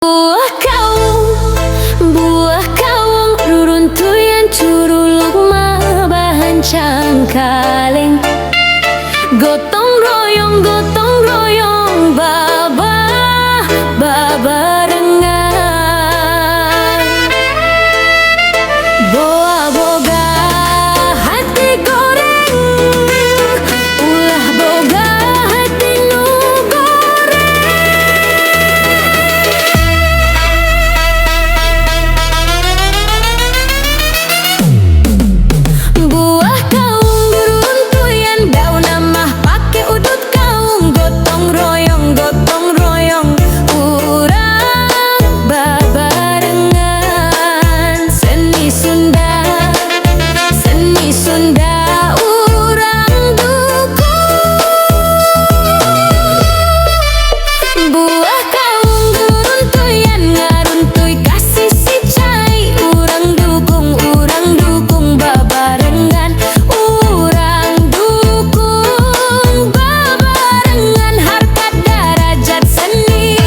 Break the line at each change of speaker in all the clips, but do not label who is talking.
Buah kaung ruruntuyan curuluk mah bahan cangkaleng. Gotong royong baba babarengan. Boa boga hati goreng, ulah boga hati nu goreng. Buah kaung ruruntuyan daunna mah pake udut kaung. Gotong royong urang babarengan. Seni Sunda urang dukung. Buah kaung ruruntuyan ngaruntuy ka sisi cai. Urang dukung babarengan. Urang dukung babarengan harkat darajat seni.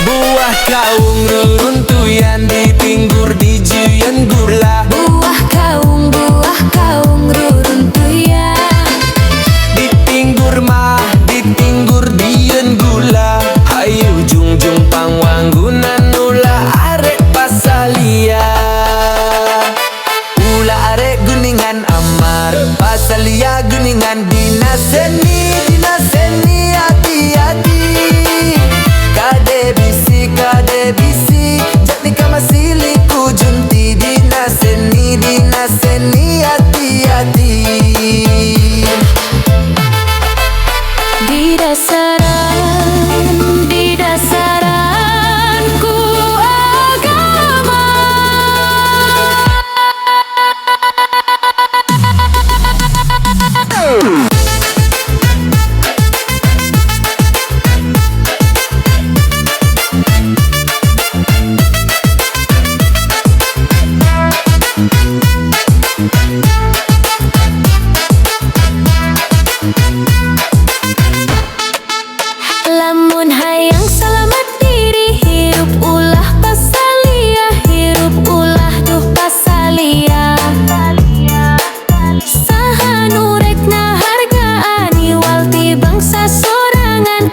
Buah kaung ruruntuyan ditinggur dijieun gula.
Buah kaung ruruntuyan.
Ditinggur mah ditinggur dieun gula. Hayu jungjung pangwanggunan ulah arek pasalia. Ulah arek guningan amar pasalia guningan dina seni hati-hati. Kade bisi jatnika masili ku junti dina seni hati-hati.
Di dasaran ku agama. Lamun hayang salamat diri hirup ulah pasalia, hirup ulah duh pasalia. Saha nu rek ngahargaan iwal ti bangsa sorangan.